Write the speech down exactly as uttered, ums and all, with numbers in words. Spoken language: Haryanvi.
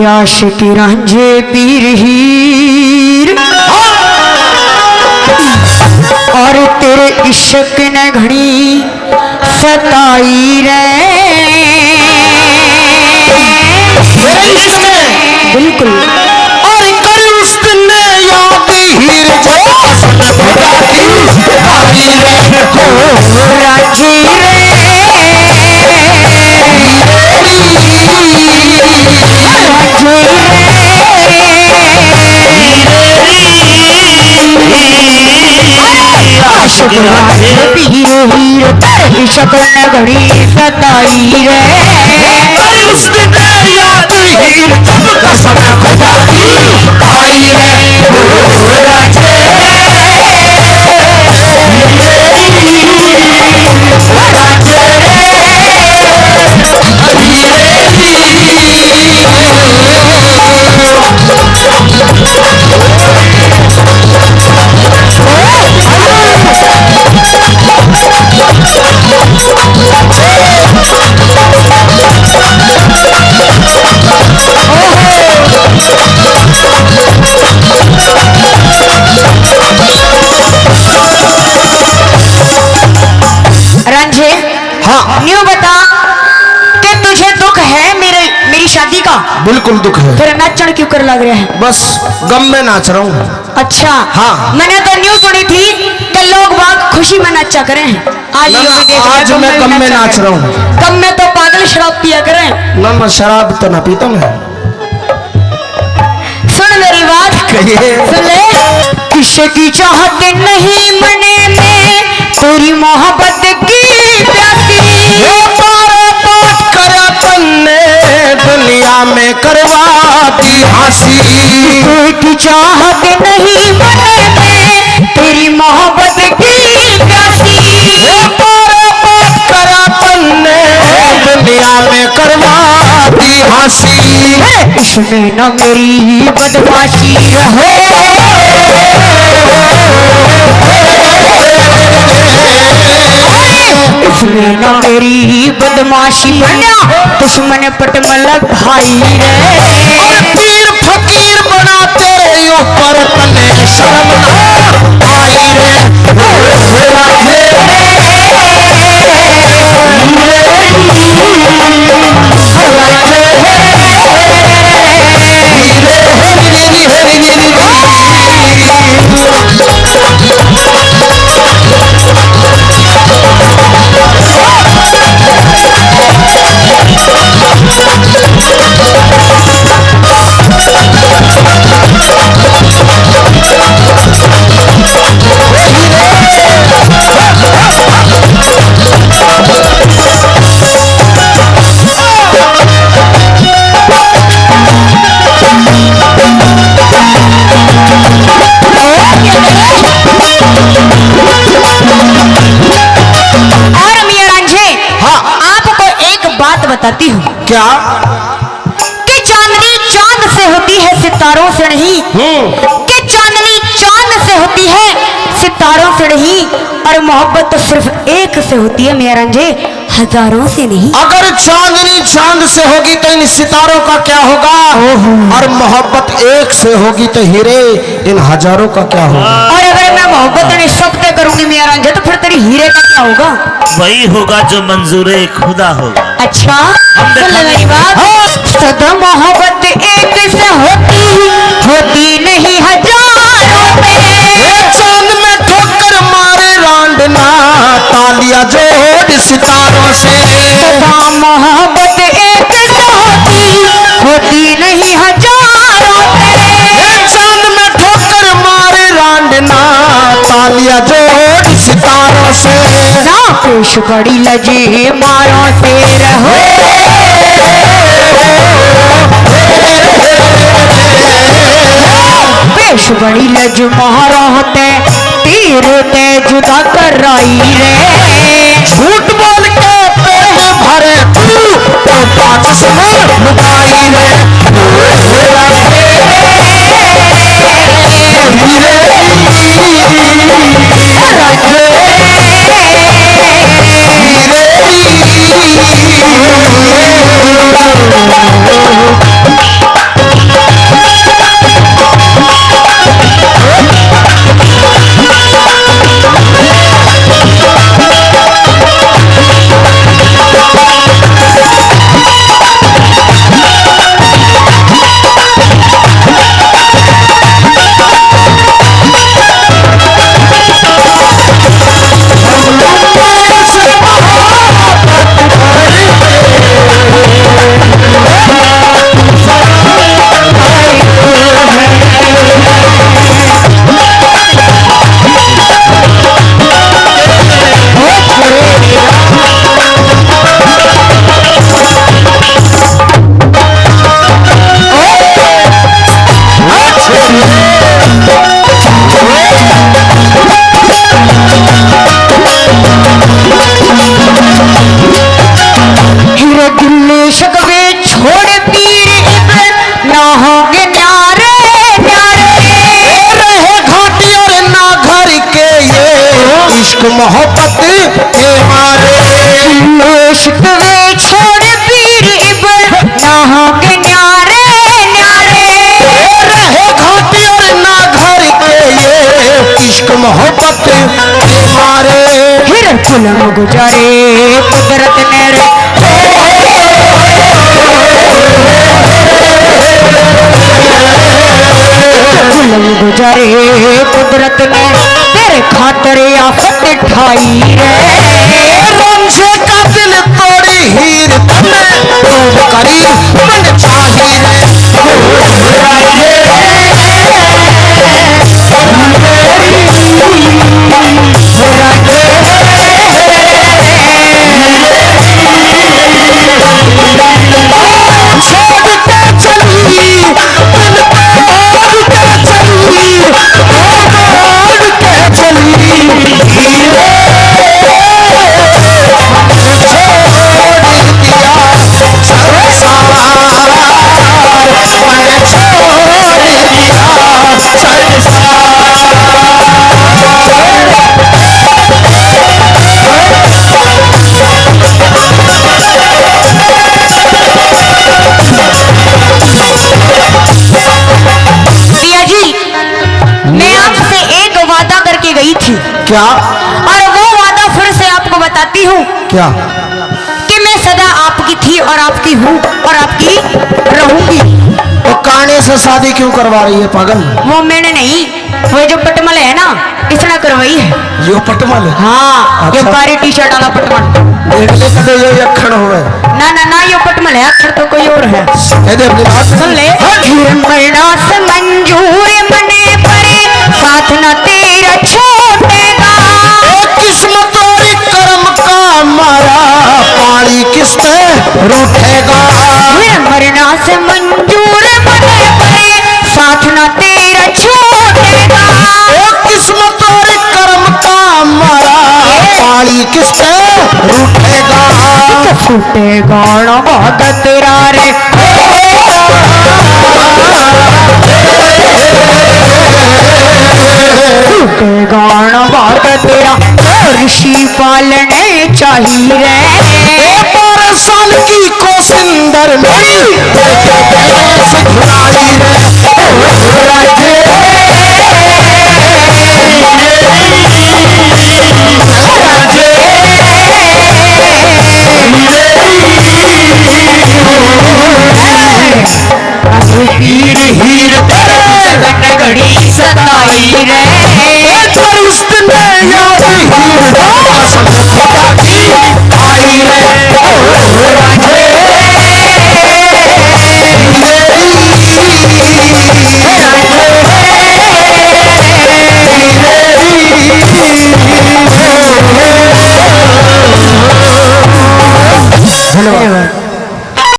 आशिक रांझे पीर हीर, और तेरे इश्क ने घणी सताई रे। मेरे इश्क ने। बिल्कुल। और कर उस दिन याद हीर जब खुदा की आई रे। हो रांझे रे। आशिक रांझे पीर हीर, तेरे इश्क ने घणी सताई रे। उस दिन याद हीर जब कसम खुदा की आई रे। रांझे, हाँ। न्यू बता कि तुझे दुख है मेरे, मेरी शादी का? बिल्कुल दुख है। फिर नाचण क्यों कर लग रहा है? बस गम में नाच रहा हूँ। अच्छा। हाँ। मैंने तो न्यू सुनी थी कि लोग बाग खुशी में नाचा करें। आज ना, ये ना, भी देख आज रहे, मैं गम में नाच रहा हूँ। गम में तो पागल शराब पिया करें। ना, ना, शराब तो ना पीता मैं। सुन मेरी बात। कहिए। सुन ले। इश्क की चाहत नहीं मने में, तेरी मोहब्बत की प्यासी। वो मारे बात करे तन्ने, दुनिया में करवा दी हंसी। इश्क की चाहत नहीं मने में, तेरी मोहब्बत की प्यासी। वो मारे बात करे तन्ने, दुनिया में करवा दी हंसी। इसमें ना मेरी बदमाशी हो, इसमें ना मेरी बदमाशी, बन्या दुश्मन पट में लग भाई रे। पीर फकीर बना तेरे ऊपर तन्ने शर्म ना आई रे। और मियाँ रांझे, हाँ। आपको एक बात बताती हूँ। क्या? कि चांदनी चांद से होती है, सितारों से नहीं। हम्म। कि चांदनी चांद से होती है, सितारों से नहीं। और मोहब्बत तो सिर्फ एक से होती है, मियाँ रांझे, हजारों से नहीं। अगर चांदनी चांद से होगी तो इन सितारों का क्या होगा? ओहो। और मोहब्बत एक से होगी तो हीरे, इन हजारों का क्या होगा? और अगर मैं मोहब्बत नहीं सबसे करूंगी, मियाँ रांझे, तो फिर तेरी हीरे का क्या होगा? वही होगा जो मंजूर खुदा होगा। अच्छा, हम सुन ले मेरी बात। हाँ। सदा मोहब्बत एक से होती, होती नहीं हजारों से। ये चांद में ठोकर मारे रांडना, तालियां जोड़ सितारों से। सदा मोहब्बत एक से होती, होती नहीं हजारों से। ये चांद में ठोकर मारे रांडना, तालियां जोड़ सितारों से। ना पेश बड़ी लजे मारों से रहो। पेश बड़ी लज मारों ते, तीर ते जुदा कराई रे। झूठ बोल के पेट भरे तू, तो पाँच सौ लुगाई रे। मोहब्बत के मारे। इश्क वे छोड़ पीर इब ना हो के न्यारे न्यारे। रहे घाटी और ना घर के ये इश्क मोहब्बत के मारे। फिर जुल्म गुजारे कुदरत ने रे। जुल्म गुजारे कुदरत ने, तेरे खातर आफत ठाई रे। रांझे का दिल तोड़ी हीर तने, तू करी मन चाही रे। प्रिया जी, मैं आपसे एक वादा करके गई थी। क्या? और वो वादा फिर से आपको बताती हूँ। क्या? कि मैं सदा आपकी थी और आपकी हूँ और आपकी रहूंगी। तो काने से शादी क्यों करवा रही है पागल? वो मैंने नहीं, वो जो पटमल है ना, इसने करवाई है। यो पटमल? हाँ, यो अच्छा। कारी टी शर्ट वाला पटमल। देख ले कदे यो अखण होवे। ना ना ना, यो पटमल है, अखण तो कोई और है। कह दे अपनी बात। सुन ले। हाँ जी। मरना से मंजूर मने परे, साथ ना तेरा छूटेगा। ए किस्मत और करम का मारा, पानी किस पे रूठेगा? ये मरना से मंजूर मने परे, साथ ना तेरा छूटेगा। ओ किस्मत और करम का मारा, पानी किस पे रूठेगा? फूटेगा ना भाग तेरा रे। गान बात तेरा ऋषि पालने चाहिए रे। बारह साल की कोसिंदर में पीर हीर तेरे सगन घड़ी सताई रे। पर उसने